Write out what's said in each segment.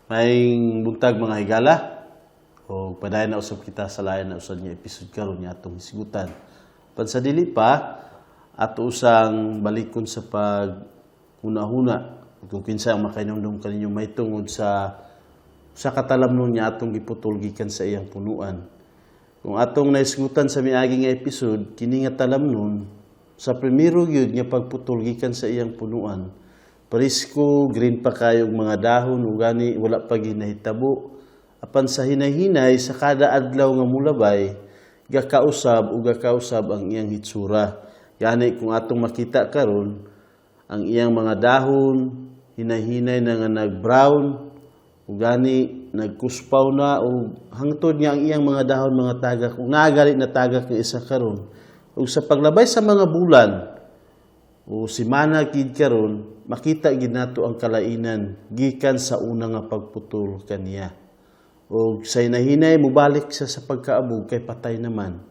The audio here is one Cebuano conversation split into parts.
Maayong buntag, mga higala. O padayon na usab kita sa lain na usab nga episode karon nga atong hisgutan. Pan sa dili pa ato usang balikon sa pag huna-huna kung kinsa ang makainumdum kaninyo may tungod sa katalamnon niya atong giputol gikan sa iyang punuan. Kung atong nahisgutan sa miagi nga episode, kini nga talamnon sa primero gyud nga pagputol gikan sa iyang punuan, presko, green pa kayong mga dahon ug gani wala pa ginahitabo. Apan sa hinay-hinay sa kada adlaw nga mulabay, gakausab ug gakausab ang iyang hitsura. Gani kung atong makita karon, ang iyang mga dahon hinay-hinay na nga nag-brown ug gani nagkuspaw na ug hangtod nga ang iyang mga dahon mga tagak ug naa na tagak ng isa karon. Ug sa paglabay sa mga bulan o simana gid karon, makita gid nato ang kalainan gikan sa una nga pagputol kaniya. Ug sa hinahinay mobalik siya sa pagkaabog kay patay naman.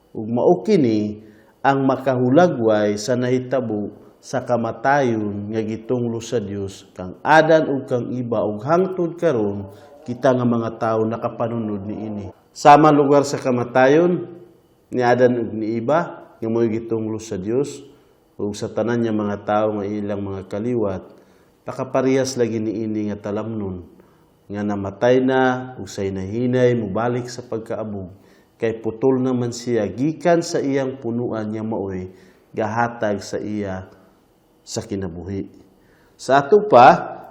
Ug mao kini ang makahulagway sa nahitabo sa kamatayon nga gitunglo sa Dios kang Adan ug kang Iba, ug hangtod karon kita nga mga tawo nakapanunod niini. Sama lugar sa kamatayon ni Adan ug ni Iba nga mo'y gitunglo sa Dios ug sa tanan niya mga tawo nga ilang mga kaliwat, pakaparehas lagi niini nga talamnon nga namatay na ug sa hinahinay mobalik sa pagkaabog kay putol naman siya gikan sa iyang punuan nga maoy gahatag sa iya sa kinabuhi. Sa ato pa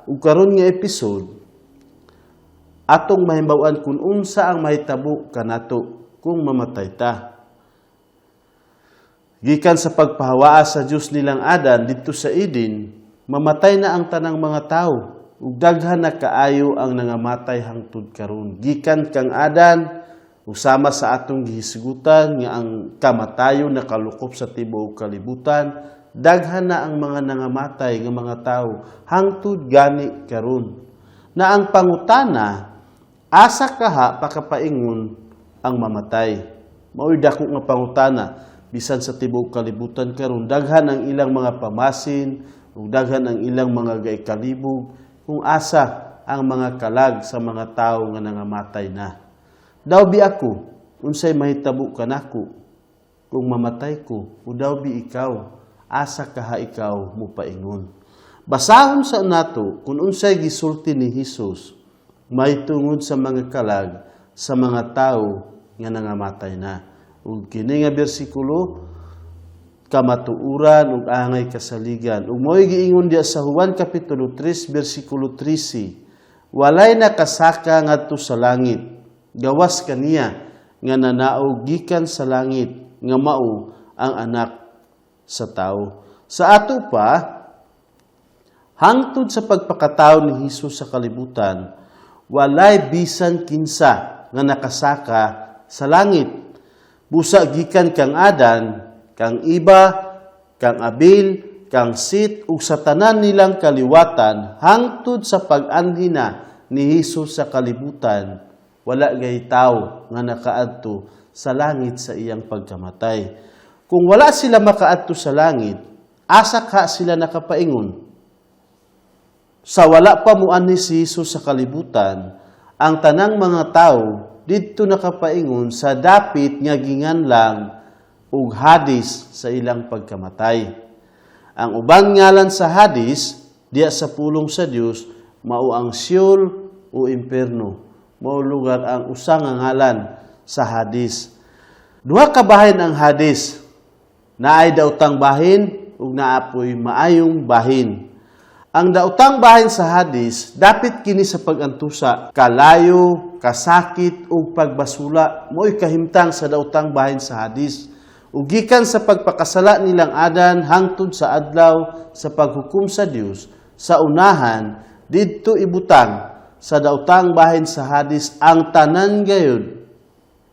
ug karon nga episode, atong mahimbaw-an kung unsa ang mahitabo kanato kung mamatay ta. Gikan sa pagpahawaa sa Dios nilang Adan didto sa Eden, mamatay na ang tanang mga tawo ug daghan na kaayo ang nangamatay hangtod karon. Gikan kang Adan, usama sa atong gihisgutan nga ang kamatayon nakalukop sa tibuok kalibutan, daghan na ang mga nangamatay nga mga tawo hangtod gani karon. Na ang pangutana, asa kaha pakapaingon ang mamatay? Mao'y dako nga pangutana bisan sa tibuok kalibutan karon. Daghan ang ilang mga pamasin ug daghan ang ilang mga gaikalibog kung asa ang mga kalag sa mga tawo nga nangamatay na. Daw bi ako, unsay mahitabo kanako kung mamatay ko? O daw bi ikaw, asa kaha ikaw mupaingon? Basahon sa nato kung unsay gisulti ni Hesus may tungod sa mga kalag sa mga tawo nga nangamatay na. Ug kini nga bersikulo kamatuoran ug angay kasaligan. Ug mo'y giingon diya sa Juan kapitulo 3 bersikulo 13, "Walay nakasaka ngadto sa langit gawas kaniya nga nanaog gikan sa langit nga mao ang Anak sa Tawo." Sa ato pa, hangtod sa pagpakatao ni Hesus sa kalibutan, walay bisan kinsa nga nakasaka sa langit. Busa gikan kang Adan, kang Iba, kang Abil, kang Sit ug sa tanan nilang kaliwatan hangtod sa pag-anhi na ni Hesus sa kalibutan, wala gay tawo nga nakaadto sa langit sa iyang pagkamatay. Kung wala sila makaadto sa langit, asa ka sila nakapaingon? Sa wala pa muanhi si Hesus sa kalibutan, ang tanang mga tawo didto nakapaingon sa dapit nga ginganlan og Hadis sa ilang pagkamatay. Ang uban ngalan sa Hadis diya sa pulong sa Dios mao ang Sheol o impierno. Mao lugar ang usa nga ngalan sa Hadis. Duha ka bahin ang Hadis. Naay daotang bahin ug naa poy maayong bahin. Ang daotang bahin sa Hadis, dapit kini sa pag-antusa, kalayo, kasakit ug pagbasula. Mo'y kahimtang sa daotang bahin sa Hadis. Ug gikan sa pagpakasala nilang Adan hangtod sa adlaw sa paghukom sa Dios, sa unahan didto ibutang sa daotang bahin sa Hadis ang tanan gayud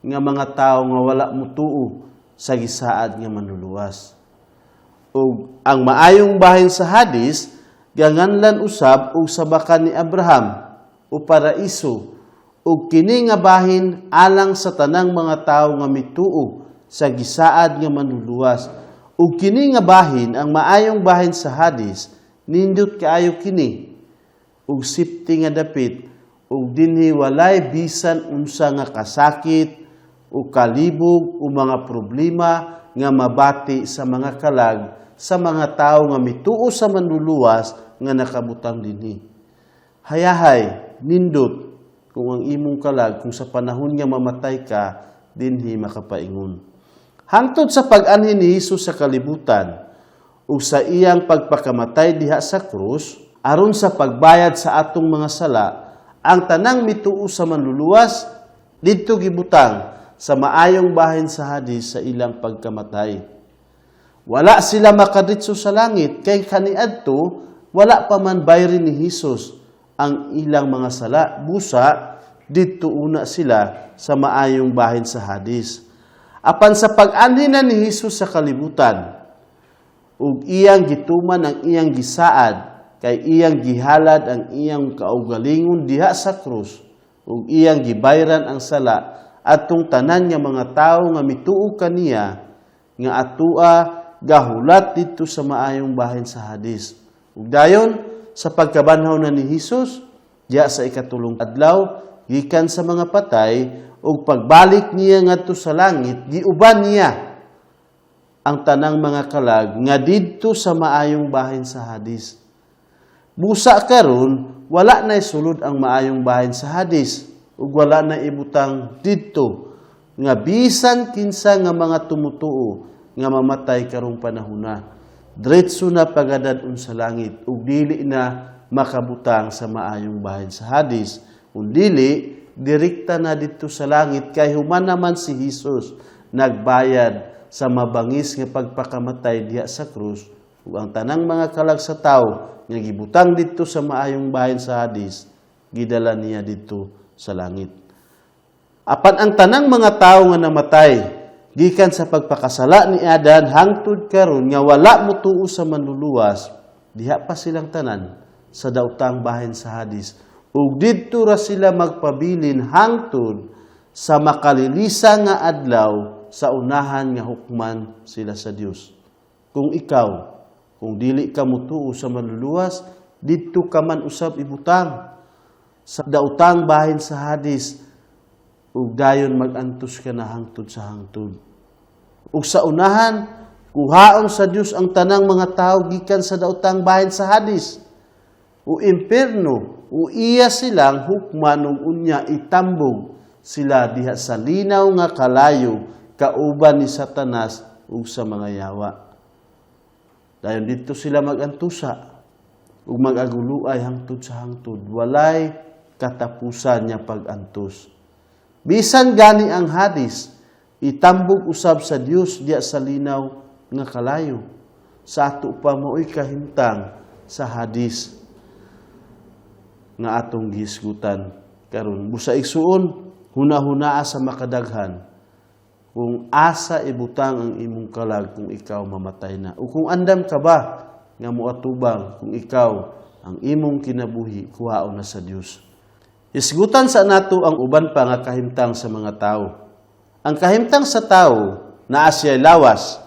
nga mga tawo nga wala mutuo sa gisaad nga Manluluwas. Ug ang maayong bahin sa Hadis ganganlan usab og sabakan ni Abraham o paraiso, ug kini nga bahin alang sa tanang mga tawo nga mituo sa gisaad nga Manluluwas. Ug kini nga bahin, ang maayong bahin sa Hadis, nindot kaayo kini ug safety nga dapit. Ug dinhi walay bisan unsa nga kasakit o kalibog o mga problema nga mabati sa mga kalag sa mga tawo nga mituo sa Manluluwas nga nakabutang dinhi. Hayahay, nindot kung ang imong kalag, kung sa panahon nga mamatay ka, dinhi makapaingon. Hangtod sa pag-anhi ni Hesus sa kalibutan ug sa iyang pagpakamatay diha sa krus aron sa pagbayad sa atong mga sala, ang tanang mituo sa Manluluwas didto gibutang sa maayong bahin sa Hadis sa ilang pagkamatay. Wala sila makaditso sa langit kay kaniadto wala pa man bayrin ni Hesus ang ilang mga sala. Busa didto una sila sa maayong bahin sa Hadis. Apan sa pag-anhi na ni Hesus sa kalibutan ug iyang gituman ang iyang gisaad, kay iyang gihalad ang iyang kaugalingon diha sa krus ug iyang gibayran ang sala atong tanan nga mga tawo nga mituo kaniya nga atua gahulat didto sa maayong bahin sa Hadis. Ug dayon sa pagkabanhaw na ni Hesus diha sa ikatulong adlaw gikan sa mga patay ug pagbalik niya ngadto sa langit, giuban niya ang tanang mga kalag nga didto sa maayong bahin sa Hadis. Busa karon wala na sulod ang maayong bahin sa Hadis ug wala na ibutang didto nga bisan kinsa nga mga tumutuo nga mamatay karong panahona. Diretso na pagadad-on sa langit ug dili na makabutang sa maayong bahin sa Hadis. Kung dili, direkta na didto sa langit kay human naman si Hesus nagbayad sa mabangis nga pagpakamatay diha sa krus ug ang tanang mga kalag sa tawo nga gibutang didto sa maayong bahin sa Hadis, gidala niya didto sa langit. Apan ang tanang mga tawo nga namatay gikan sa pagpakasala ni Adan hangtod karon nga wala motuo sa Manluluwas, diha pa silang tanan sa daotang bahin sa Hadis ug didto ra sila magpabilin hangtod sa makalilisa nga adlaw sa unahan nga hukman sila sa Dios. Kung ikaw, kung dili ka motuo sa Manluluwas, didto ka man usab ibutang sa daotang bahin sa Hadis ug dayon magantos ka na hangtod sa hangtod. Ug sa unahan, kuhaon sa Dios ang tanang mga tawo gikan sa daotang bahin sa Hadis o impierno, o iya silang hukman ug unya itambog sila diha sa linaw nga kalayo kauban ni Satanas ug sa mga yawa. Dayon didto sila magantusa ug mag-aguluay hangtod sa hangtod. Walay katapusan niya pag-antos. Bisan gani ang Hadis, itambog usab sa Dios diya sa linaw nga kalayo. Sa ato pa, mao'y kahimtang sa Hadis nga atong gihisgutan karon. Busa igsuon, huna-hunaa sa makadaghan kung asa ibutang ang imong kalag kung ikaw mamatay na. O kung andam ka ba nga moatubang kung ikaw ang imong kinabuhi kuhaon na sa Dios. Hisgutan sa nato ang uban pa nga kahimtang sa mga tao. Ang kahimtang sa tao, naa siya'y lawas,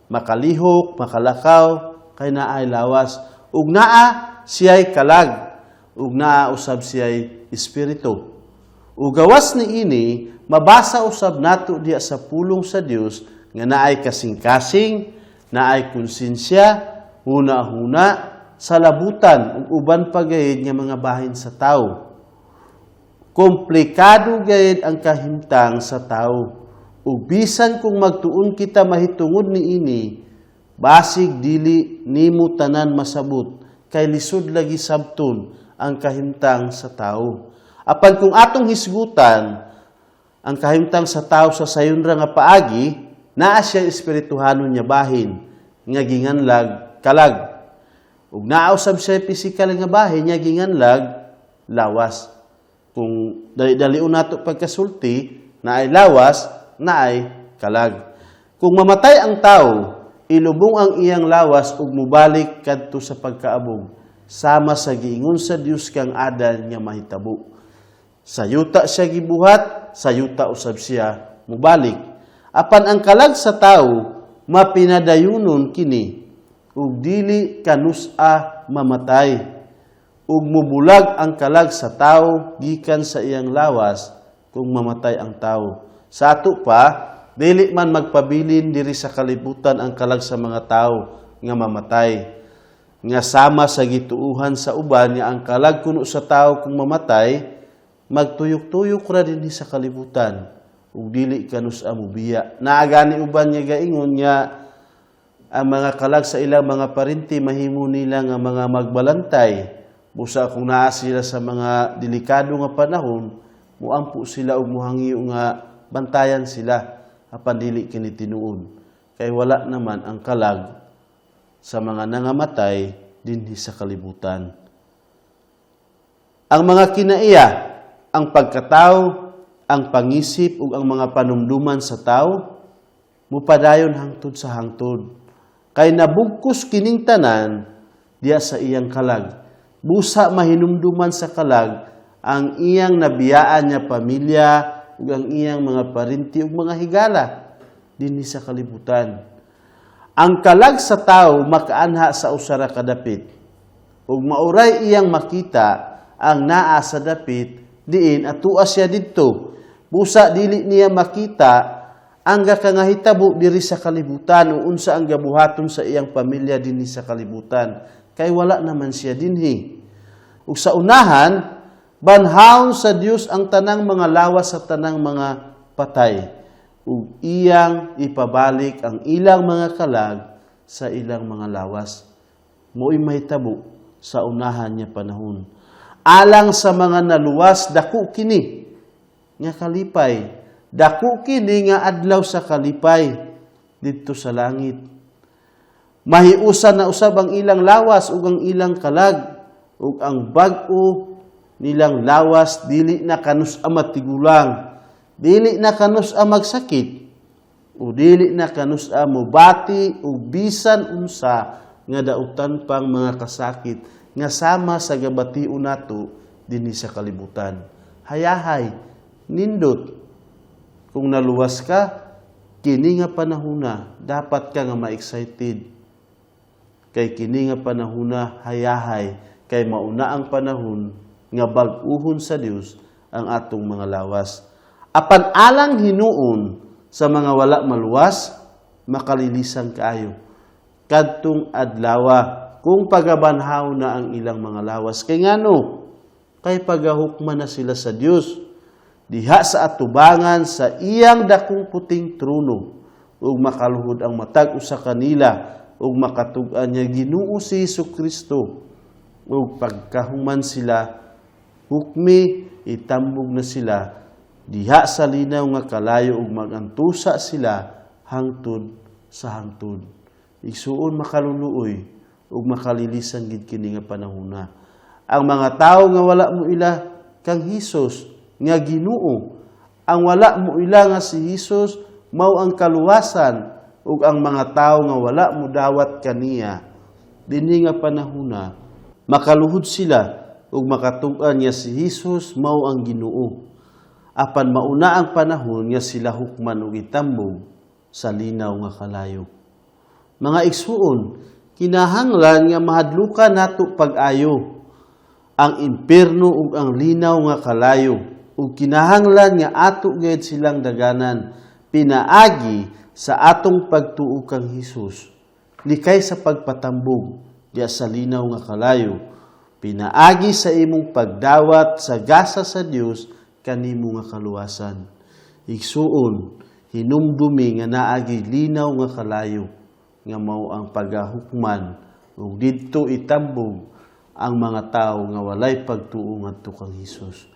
makalihok, makalakaw, kay naay lawas. Ug naa siya'y kalag, ug naa usab siya'y espiritu. Ug gawas niini, mabasa usab nato diha sa pulong sa Dios nga naay kasing-kasing, naay konsensya, huna-huna, salabutan ug uban pa gayud nga mga bahin sa tawo. Komplikado gayud ang kahimtang sa tawo. Ug bisan kung magtuon kita mahitungod niini, basig dili nimo tanan masabot kay lisod lagi sabton ang kahimtang sa tawo. Apan kung atong hisgutan ang kahimtang sa tawo sa sayon ra nga paagi, naa siya espirituhanon nya bahin nga ginganlag kalag. Ug naa usab siya pisikal nga bahin nga ginganlag lawas. Kung dali-dalion nato pagkasulti, naay lawas, naay kalag. Kung mamatay ang tao, ilubong ang iyang lawas ug mubalik kadto sa pagkaabog, sama sa giingon sa Dios kang Adan nga mahitabo. Sa yuta siya gibuhat, sa yuta usab siya mubalik. Apan ang kalag sa tao, mapinadayunon kini ug dili kanus-a mamatay. Ug mubulag ang kalag sa tawo gikan sa iyang lawas kung mamatay ang tawo. Sa ato pa, dili man magpabilin diri sa kalibutan ang kalag sa mga tawo nga mamatay. Nga sama sa gituuhan sa uban nga ang kalag kuno sa tawo kung mamatay, magtuyok-tuyok ra dinhi sa kalibutan ug dili kanus-a mobiya. Naa gani uban nga gaingon nga ang mga kalag sa ilang mga parinti mahimo nila nga mga magbalantay. Busa kung naa sila sa mga delikado nga panahon, muampo sila og muhangyo nga bantayan sila, apan dili kini tinuod. Kay wala naman ang kalag sa mga nangamatay dinhi sa kalibutan. Ang mga kinaiya, ang pagkatao, ang pangisip ug ang mga panumduman sa tao mupadayon hangtod sa hangtod. Kay nabugkos kining tanan diya sa iyang kalag. Busa mahinumduman sa kalag ang iyang nabiyaan niya pamilya ug ang iyang mga parinti ug mga higala dinhi sa kalibutan. Ang kalag sa tao makaanha sa usa ra ka dapit ug mauray iyang makita ang naa sa dapit diin atua siya didto. Busa dili niya makita ang gakangahitabo diri sa kalibutan o unsa ang gabuhaton sa iyang pamilya dinhi sa kalibutan, kay wala naman siya dinhi. Ug sa unahan, banhawon sa Dios ang tanang mga lawas sa tanang mga patay ug iyang ipabalik ang ilang mga kalag sa ilang mga lawas. Mo'y mahitabo sa unahan niya panahon. Alang sa mga naluwas, dako kini nga kalipay. Dako kini nga adlaw sa kalipay didto sa langit. Mahiusan na usab ang ilang lawas ug ang ilang kalag, ug ang bag-o nilang lawas dili na kanus-a matigulang, dili na kanus-a magsakit, o dili na kanus-a mobati og bisan unsa nga dautan pang mga kasakit nga sama sa gabation nato dinhi sa kalibutan. Hayahay, nindot. Kung naluwas ka, kini nga panahona dapat ka nga ma-excited. Kay kini nga panahona hayahay, kay mauna ang panahon nga bag-uhon sa Dios ang atong mga lawas. Apan alang hinuon sa mga wala maluwas, makalilisan kaayo kadtong adlawa kung pagabanhaw na ang ilang mga lawas. Kay ngano? Kay pagahukman na sila sa Dios diha sa atubangan sa iyang dakong puting trono, ug makaluhod ang matag usa kanila ug makatug-an niya Ginoo si Hesus Kristo, ug pagkahuman sila hukmi, itambog na sila diha sa linaw nga kalayo ug magantusa sila hangtod sa hangtod. Igsuon, makaluluoy ug makalilisan gid kini nga panahona. Ang mga tawo nga wala mo ila kang Hesus nga Ginoo, ang wala mo ila nga si Hesus mao ang kaluwasan, ug ang mga tawo nga wala mo dawat kaniya dinhi nga panahona, makaluhod sila ug makatug-an nga si Hesus mao ang Ginoo. Apan mauna ang panahon nga sila hukman ug itambog sa linaw nga kalayo. Mga igsuon, kinahanglan nga mahadlukan nato pag-ayo ang impierno ug ang linaw nga kalayo, ug kinahanglan nga ato gayud silang daganan pinaagi sa atong pagtuo kang Hesus, likay sa pagpatambog diya sa linaw nga kalayo, pinaagi sa imong pagdawat sa gasa sa Dios kanimo nga kaluwasan. Igsuon, hinumdumi nga naagi linaw nga kalayo nga mao ang pagahukman ug didto itambog ang mga tawo nga walay pagtuo ngadto kang Hesus.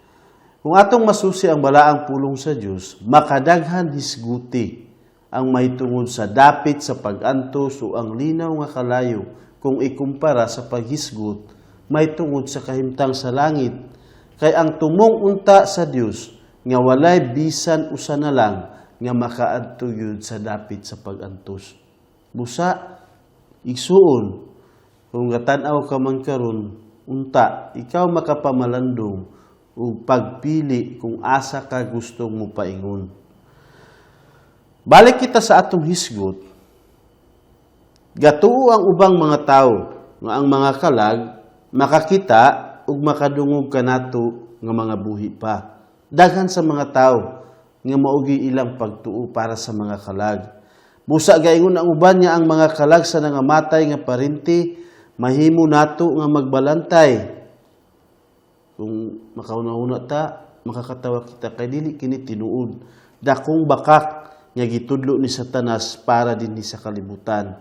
Kung atong masusi ang balaang pulong sa Dios, makadaghan hisguti ang mahitungod sa dapit sa pag-antos o ang linaw nga kalayo kung ikumpara sa paghisgot mahitungod sa kahimtang sa langit. Kay ang tumong unta sa Dios nga walay bisan usa na lang nga makaadto gyud sa dapit sa pag-antos. Busa, igsuon, kung gatan-aw ka man karon, unta ikaw makapamalandong ug pagpili kung asa ka gustong mopaingon. Balik kita sa atong hisgot. Gatuo ang ubang mga tawo nga ang mga kalag makakita ug makadungog kanato nga mga buhi pa. Daghan sa mga tawo nga maugi ilang pagtuo para sa mga kalag. Busa gaingon ang uban nga ang mga kalag sa nangamatay nga parinti mahimo nato nga magbalantay. Kung makauna-una ta, makakatawa kita kay dili kini tinuod. Dakong bakak nga gitudlo ni Satanas para dinhi sa kalibutan.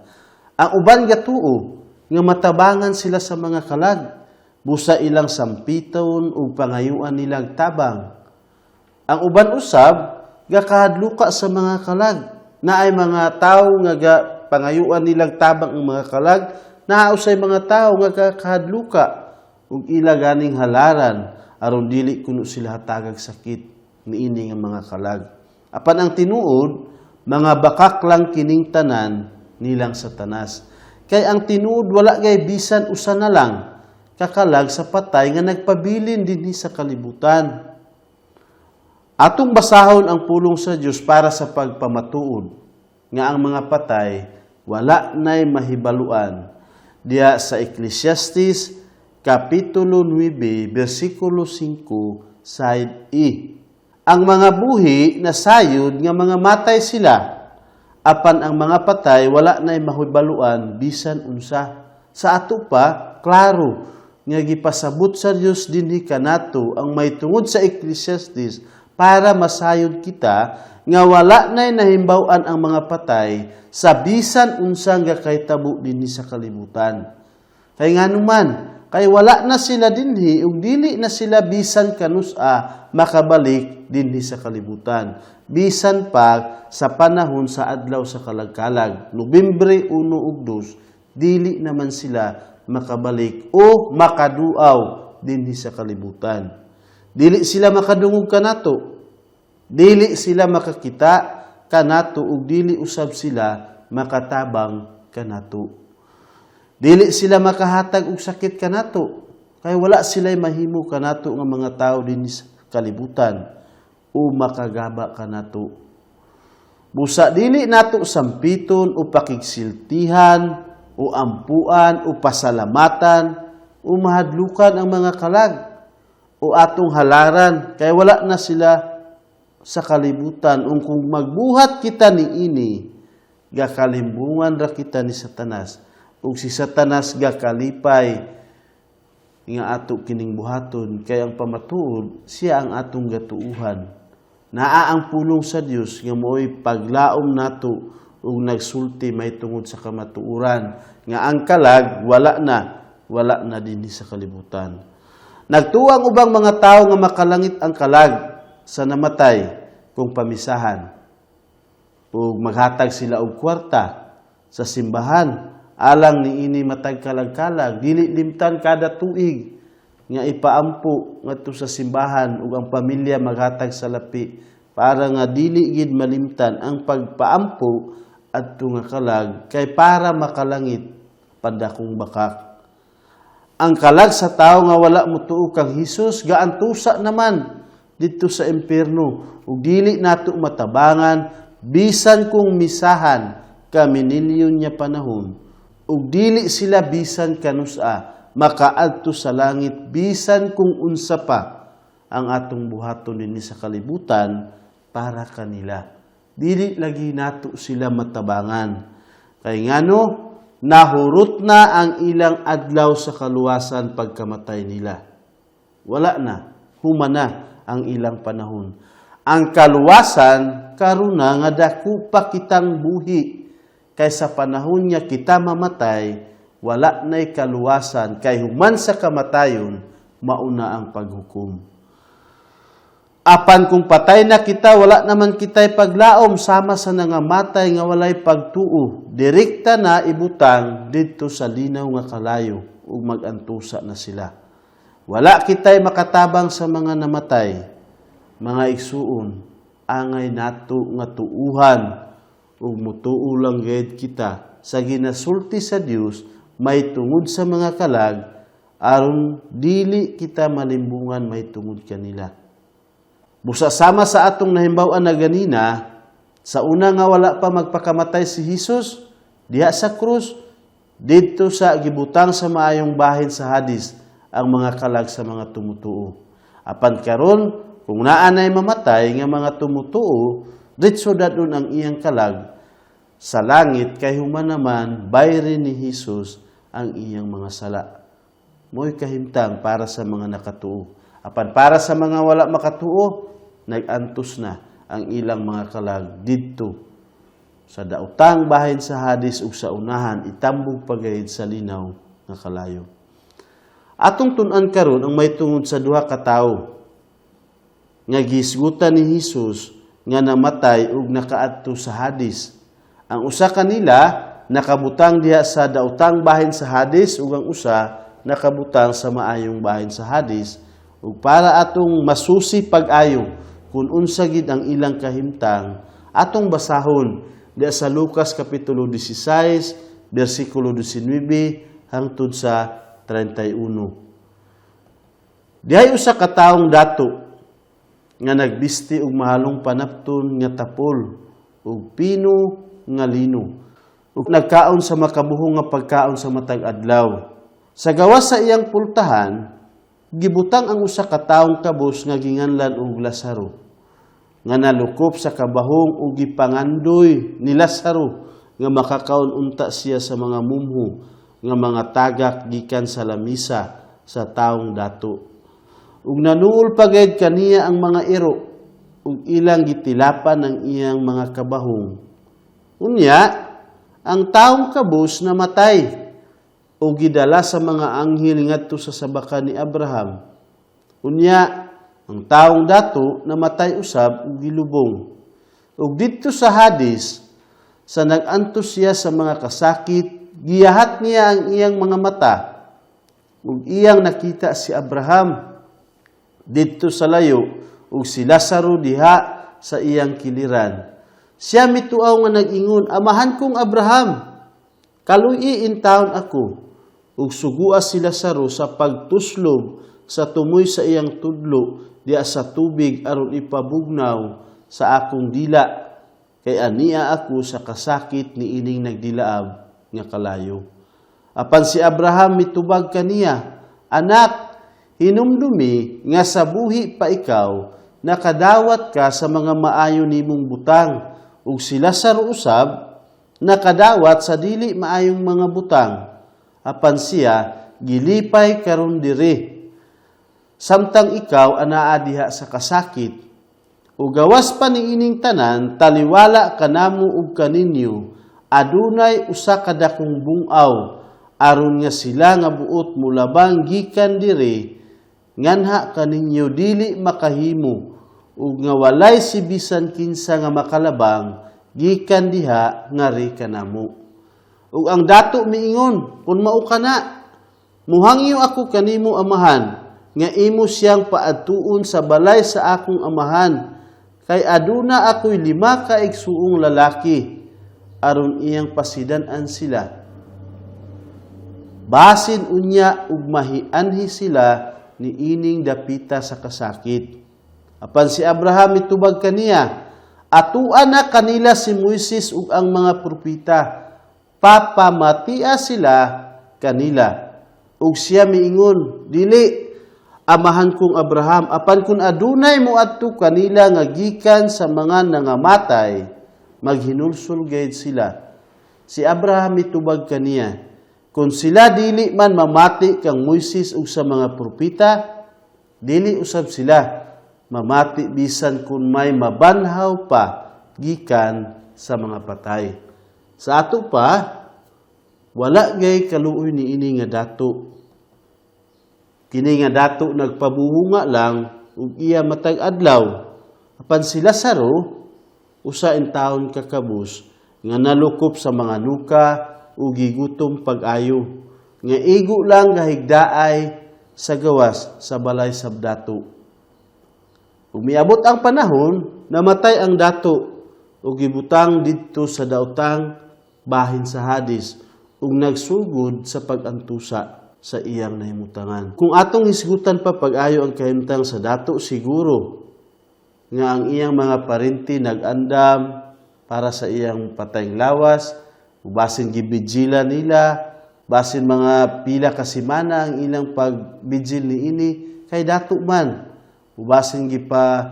Ang uban gatuo nga matabangan sila sa mga kalag, busa ilang sampiton ug pangayuan nilang tabang. Ang uban usab gakahadluka sa mga kalag. Naay mga tawo nga ga pangayuan nilang tabang ang mga kalag, naa usay mga tawo nga gakahadluka ug ila ganing halaran aron dili kuno sila hatagag sakit niini nga mga kalag. Apan ang tinuod, mga bakak lang kining tanan nilang Satanas. Kay ang tinuod, wala gay bisan usa na lang kakalag sa patay nga nagpabilin dinhi sa kalibutan. Atong basahon ang pulong sa Dios para sa pagpamatuod nga ang mga patay wala na'y mahibaluan. Diya sa Ecclesiastes Kapitulo 9, versikulo 5, side E. Ang mga buhi nasayod nga mga matay sila, apan ang mga patay wala na'y mahibaluan bisan unsa. Sa ato pa, klaro nga gipasabot sa Dios dinhi kanato ang may tungod sa Ecclesiastes para masayod kita nga wala na'y nahimbaw-an ang mga patay sa bisan unsang gakahitabo dinhi sa kalibutan. Kay nganuman, kay wala na sila dinhi ug dili na sila bisan kanus-a makabalik dinhi sa kalibutan. Bisan pa sa panahon sa adlaw sa kalagkalag, Nobyembre 1 ug 2, dili naman sila makabalik o makaduaw dinhi sa kalibutan. Dili sila makadungog kanato. Dili sila makakita kanato ug dili usab sila makatabang kanato. Dili sila makahatag og sakit kanato kay wala sila'y mahimo kanato nga mga tawo dinhi sa kalibutan o makagaba kanato. Busa dili nato sampiton o pakigsiltihan o ampuan o pasalamatan o mahadlukan ang mga kalag o atong halaran kay wala na sila sa kalibutan. Ung kung magbuhat kita niini, gakalimbungan ra kita ni Satanas ug si Satanas gakalipay nga ato kining buhaton, kay ang pamatuod, siya ang atong gatuuhan. Naa ang pulong sa Dios nga mo'y paglaom nato ug nagsulti may tungod sa kamatuoran nga ang kalag wala na dinhi sa kalibutan. Nagtuo ang ubang mga tao nga makalangit ang kalag sa namatay kung pamisahan ug maghatag sila og kwarta sa simbahan alang niini matag kalag-kalag. Dili limtan kada tuig nga ipaampo ngadto sa simbahan ug ang pamilya maghatag sa lapi para nga dili gid malimtan ang pagpaampo adto nga kalag kay para makalangit pandakong bakak. Ang kalag sa tao nga wala motuo kang Hesus gaantusa naman didto sa impierno ug dili nato matabangan bisan kung misahan ka minilyon nya panahon ug dili sila bisan kanus-a makaadto sa langit bisan kung unsa pa ang atong buhaton dinhi sa kalibutan para kanila. Dili lagi nato sila matabangan. Kay ngano, nahurot na ang ilang adlaw sa kaluwasan pagkamatay nila. Wala na, human na ang ilang panahon. Ang kaluwasan karuna nga dako pa kitang buhi, kay sa panahon niya kita mamatay, wala na'y kaluwasan, kay human sa kamatayon mauna ang paghukom. Apan kung patay na kita, wala naman kita'y paglaom sama sa nangamatay nga walay pagtuo. Direkta na ibutang didto sa linaw nga kalayo ug magantusa na sila. Wala kita'y makatabang sa mga namatay. Mga igsuon, angay nato nga tuuhan ug mutuo lang gayud kita sa ginasulti sa Dios may tungod sa mga kalag aron dili kita malimbungan may tungod kanila. Busa sama sa atong nahimbaw-an na ganina, sa una nga wala pa magpakamatay si Hesus diha sa krus, didto sa gibutang sa maayong bahin sa Hadis ang mga kalag sa mga tumutuo. Apan karon, kung naa nay mamatay nga mga tumutuo, diretso dadon ang iyang kalag sa langit kay human naman bayri ni Hesus ang iyang mga sala. Mo'y kahimtang para sa mga nakatuo. Apan para sa mga wala makatuo, nag-antos na ang ilang mga kalag didto sa daotang bahin sa Hades ug sa unahan itambog pagayod sa linaw nga kalayo. Atong tun-an karon ang may tungod sa duha ka tawo nga gihisgutan ni Hesus nga namatay ug nakaadto sa Hades. Ang usa kanila nakabutang diha sa daotang bahin sa Hades ug ang usa nakabutang sa maayong bahin sa Hades. Ug para atong masusi pag-ayo kung unsa gid ang ilang kahimtang, atong basahon diha sa Lucas kapitulo 16 bersikulo 19 hangtod sa 31. Dihay usa ka taong dato nga nagbisti og mahalong panapton nga tapol ug pino nga lino ug nagkaon sa makabuhong nga pagkaon sa matag adlaw. Sa gawas sa iyang pultahan, gibutang ang usa ka taong kabus nga ginganlan og Lazaro nga nalukop sa kabahong ug gipangandoy ni Lazaro nga makakaon unta siya sa mga mumho nga mga tagak gikan sa lamisa sa taong dato. Ug nanuol pagayod kaniya ang mga iro ug ilang gitilapan ang iyang mga kabahong. Unya, ang taong kabus namatay ug gidala sa mga anghel ngadto sa sabakan ni Abraham. Unya, ang taong dato namatay usab ug gilubong. Ug didto sa Hades, sa nag-antos siya sa mga kasakit, giyahat niya ang iyang mga mata ug iyang nakita si Abraham didto sa layo ug si Lazaro diha sa iyang kiliran. Siya mituaw nga nag-ingon, "Amahan kong Abraham, kaluy-i intawon ako ug sugua si Lazaro sa pagtuslob sa tumoy sa iyang tudlo diha sa tubig aron ipabugnaw sa akong dila kay ania ako sa kasakit ni ining nagdilaab nga kalayo." Apan si Abraham mitubag kaniya, "Anak, hinumdumi nga sa buhi pa ikaw, nakadawat ka sa mga maayo nimong butang, ug si Lazaro usab nakadawat sa dili maayong mga butang. Apan siya gilipay karon diri, samtang ikaw anaa diha sa kasakit. Ug gawas pa niining tanan, taliwala kanamo ug kaninyo, adunay usa ka dakong bung-aw aron nga sila nga buot molabang gikan diri nganha kaninyo dili makahimo ug nga walay si bisan kinsa nga makalabang gikan diha ngari kanamo." Ug ang dato miingon, "Kung mao kana, muhangyo ako kanimo, amahan, nga imo siyang paadtuon sa balay sa akong amahan, kay aduna ako'y 5 ka igsuong lalaki, aron iyang pasidan-an sila. Basin unya ug mahianhi sila niining dapita sa kasakit." Apan si Abraham mitubag kaniya, "Atua na kanila si Moises ug ang mga propeta. Papamatia sila kanila." Ug siya miingon, "Dili, amahan kong Abraham, apan kung adunay moadto kanila nga gikan sa mga nangamatay, maghinulsol gayud sila." Si Abraham mitubag kaniya, "Kung sila dili man mamati kang Moises ug sa mga propeta, dili usab sila mamati bisan kung may mabanhaw pa gikan sa mga patay." Sa ato pa, wala gay kaluoy ni ini nga dato. Kini nga dato nagpabuhunga lang ug iya matag adlaw. Apan si Lazaro, usa intawon ka kabus nga nalukop sa mga nuka ug gigutom pag-ayo, nga igo lang gahigdaay sa gawas sa balay sa dato. Ug miabot ang panahon, namatay ang dato ug gibutang didto sa daotang bahin sa Hades ug nagsugod sa pag-antusa sa iyang nahimutangan. Kung atong hisgutan pa pag-ayo ang kahimtang sa dato, siguro nga ang iyang mga parente nag-andam para sa iyang patayng lawas, basin gibijila nila. Basin mga pila ka semana ang ilang pagbigil niini kay dato man. Basin gipa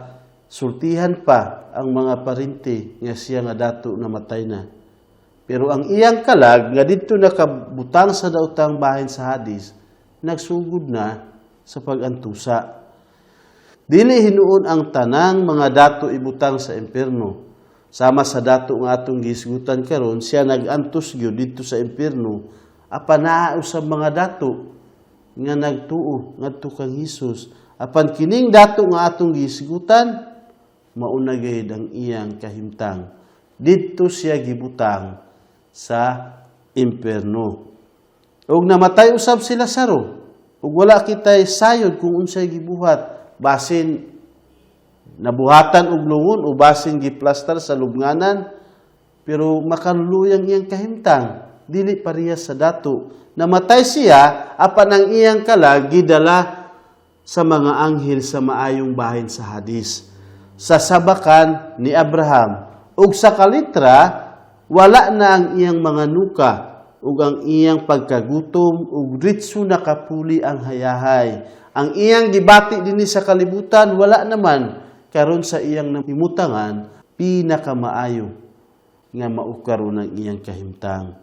sultihan pa ang mga parente nga siya nga dato namatay na. Pero ang iyang kalag nga didto nakabutang sa daotang bahin sa Hades, nagsugod na sa pag-antusa. Dili hinuon ang tanang mga dato ibutang sa impierno. Sama sa dato nga atong gihisgutan karon, siya nag-antos gyud didto sa impierno, apan naa usab mga dato nga nagtuo ngadto kang Hesus. Apan kining dato nga atong gihisgutan, mauna gayud ang iyang kahimtang. Didto siya gibutang sa impierno. Ug namatay usab si Lazaro. Ug wala kitay sayod kung unsay gibuhat. Basin nabuhatan og lungon o basin giplastar sa lubnganan, pero makaluluyang iyang kahimtang, dili parehas sa dato. Namatay siya, apan ang iyang kalag gidala sa mga anghel sa maayong bahin sa Hades, sa sabakan ni Abraham. Ug sa kalitra, wala na ang iyang mga nuka ug ang iyang pagkagutom, ug diretso nakapuli ang hayahay. Ang iyang gibati dinhi sa kalibutan, wala naman karon sa iyang nahimutangan, pinakamaayo nga mao karon ang iyang kahimtang.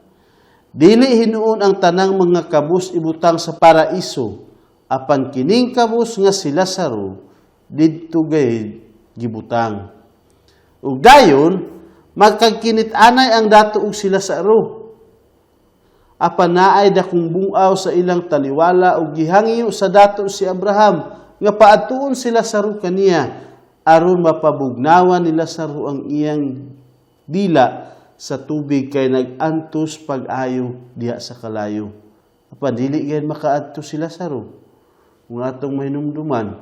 Dili hinuon ang tanang mga kabus ibutang sa paraiso, apan kining kabus nga si Lazaro didto gayud gibutang. Ug dayon magkagkinit-anay ang dato ug si Lazaro. Apan naay dakong bungaw sa ilang taliwala, ug gihangyo sa dato si Abraham nga paadtuon si Lazaro kaniya aron mapabugnawan ni Lazaro ang iyang dila sa tubig kay nag-antos pag-ayo diha sa kalayo. Apan dili gayud makaadto si Lazaro. Kung atong mahinumduman,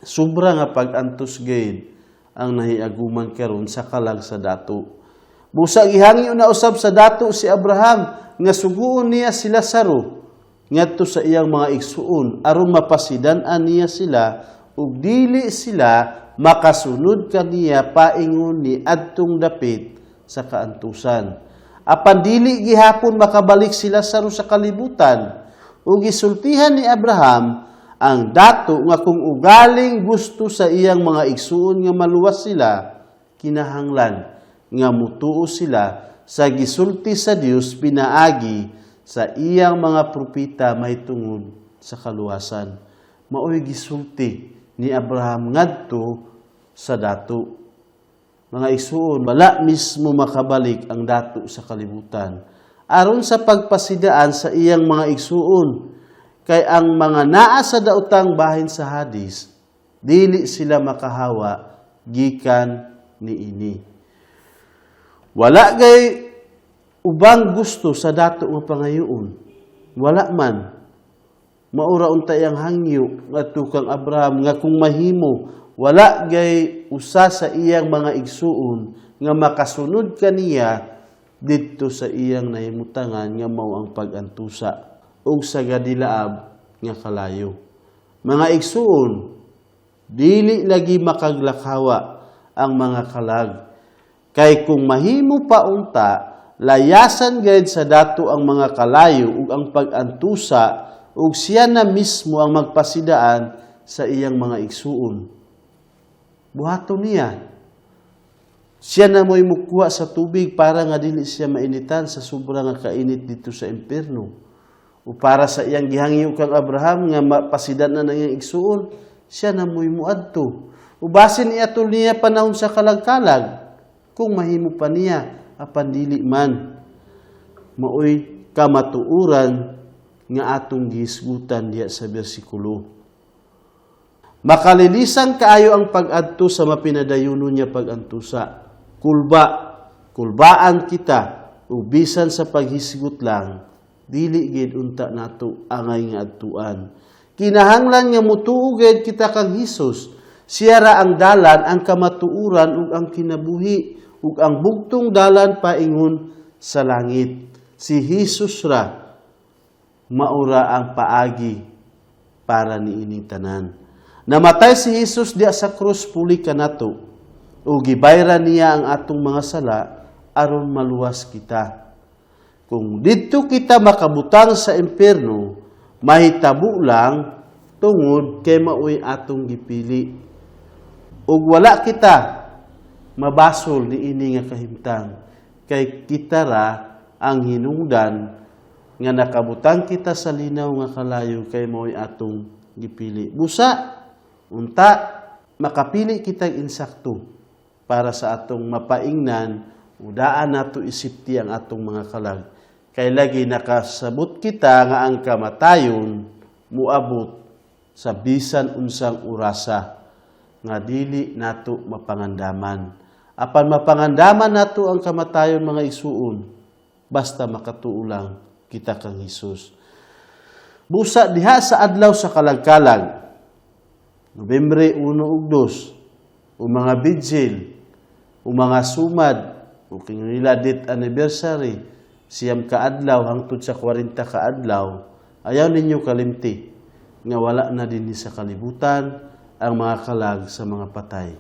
sobra nga pag-antos gayud ang nahiaguman karon sa kalag sa dato. Busa gihangyo na usab sa dato si Abraham nga suguon niya si Lazaro ngadto sa iyang mga igsuon aron mapasidan-an niya sila ug dili sila makasunod kaniya paingon ni adtong dapit sa kaantusan. Apan dili gihapon makabalik si Lazaro sa kalibutan, ug gisultihan ni Abraham ang dato nga kung ugaling gusto sa iyang mga igsuon nga maluwas sila, kinahanglan nga mutuo sila sa gisulti sa Dios pinaagi sa iyang mga propeta mahitungod sa kaluwasan. Maoy gisulti ni Abraham ngadto sa dato. Mga igsuon, wala mismo makabalik ang dato sa kalibutan aron sa pagpasidaan sa iyang mga igsuon, kay ang mga naa sa daotang bahin sa Hades, dili sila makahawa gikan niini. Wala gay ubang gusto sa dato nga pangayoon. Wala man. Maura unta iyang hangyo ngadto kang Abraham nga kung mahimo, wala gay usa sa iyang mga igsuon nga makasunod kaniya didto sa iyang nahimutangan nga mao ang pag-antusa ug sa gadilaab nga kalayo. Mga igsuon, dili lagi makaglakawa ang mga kalag. Kay kung mahimo pa unta, layasan gayud sa dato ang mga kalayo ug ang pag-antusa, ug siya na mismo ang magpasidaan sa iyang mga igsuon. Buhaton niya. Siya na mo'y mukuha sa tubig para nga dili siya mainitan sa sobra nga kainit dito sa impierno. O para sa iyang gihangyo kang Abraham nga mapasidan na ng iyang igsuon, siya na mo'y muadto. O basin iatol niya panahon sa kalagkalag, kung mahimo pa niya, apan dili man. Maoy kamatuoran nga atong gihisgutan diha sa bersikulo. Makalilisan kaayo ang pag-adto sa mapinadayunon niya pag-antusa. Kulba, kulbaan kita, ug bisan sa paghisgot lang, dili gid unta nato angay nga adtuan. Kinahanglan nga mutuo gid kita kang Hesus. Siya ra ang dalan, ang kamatuoran ug ang kinabuhi, ug ang bugtong dalan paingon sa langit. Si Hesus ra maura ang paagi para niining tanan. Namatay si Hesus diha sa krus puli kanato, ug gibayran niya ang atong mga sala aron maluwas kita. Kung didto kita makabutang sa impierno, mahitabo lang tungod kay maoy atong gipili. Ug wala kita mabasol niini nga kahimtang kay kita ra ang hinungdan nga nakabutang kita sa linaw nga kalayo kay maoy atong gipili. Busa unta makapili kitag insakto para sa atong mapaingnan, udaan nato isipti ang atong mga kalag. Kay lagi nakasabot kita nga ang kamatayon muabot sa bisan unsang orasa nga dili nato mapangandaman. Apan mapangandaman nato ang kamatayon, mga igsuon, basta makatuo lang kita kang Hesus. Busa diha sa adlaw sa kalagkalag, Nobyembre 1 ug 2, o mga vigil, o mga sumad, o nila death anniversary, 9 ka adlaw hangtod sa 40 ka adlaw, ayaw ninyo kalimti nga wala na dinhi sa kalibutan ang mga kalag sa mga patay.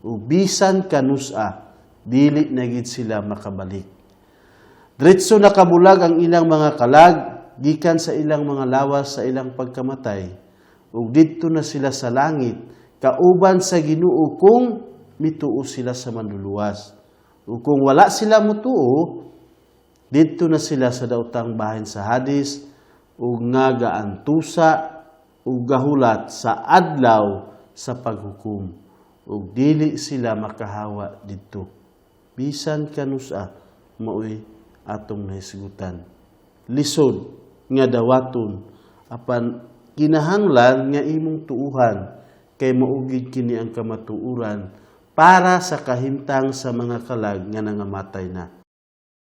Ug bisan kanusa, dili na gid sila makabalik. Diretso nakabulag ang ilang mga kalag gikan sa ilang mga lawas sa ilang pagkamatay, ug didto na sila sa langit kauban sa Ginoo kung mituo sila sa Manluluwas. Ug kung wala sila mutuo, didto na sila sa daotang bahin sa Hades ug nga gaantusa ug gahulat sa adlaw sa paghukom, ug dili sila makahawa didto. Bisan kanusa, maoy atong nahisgutan. Lisod nga dawaton, apan kinahanglan nga imong tuuhan kay mao gid kini ang kamatuoran para sa kahimtang sa mga kalag nga nangamatay na.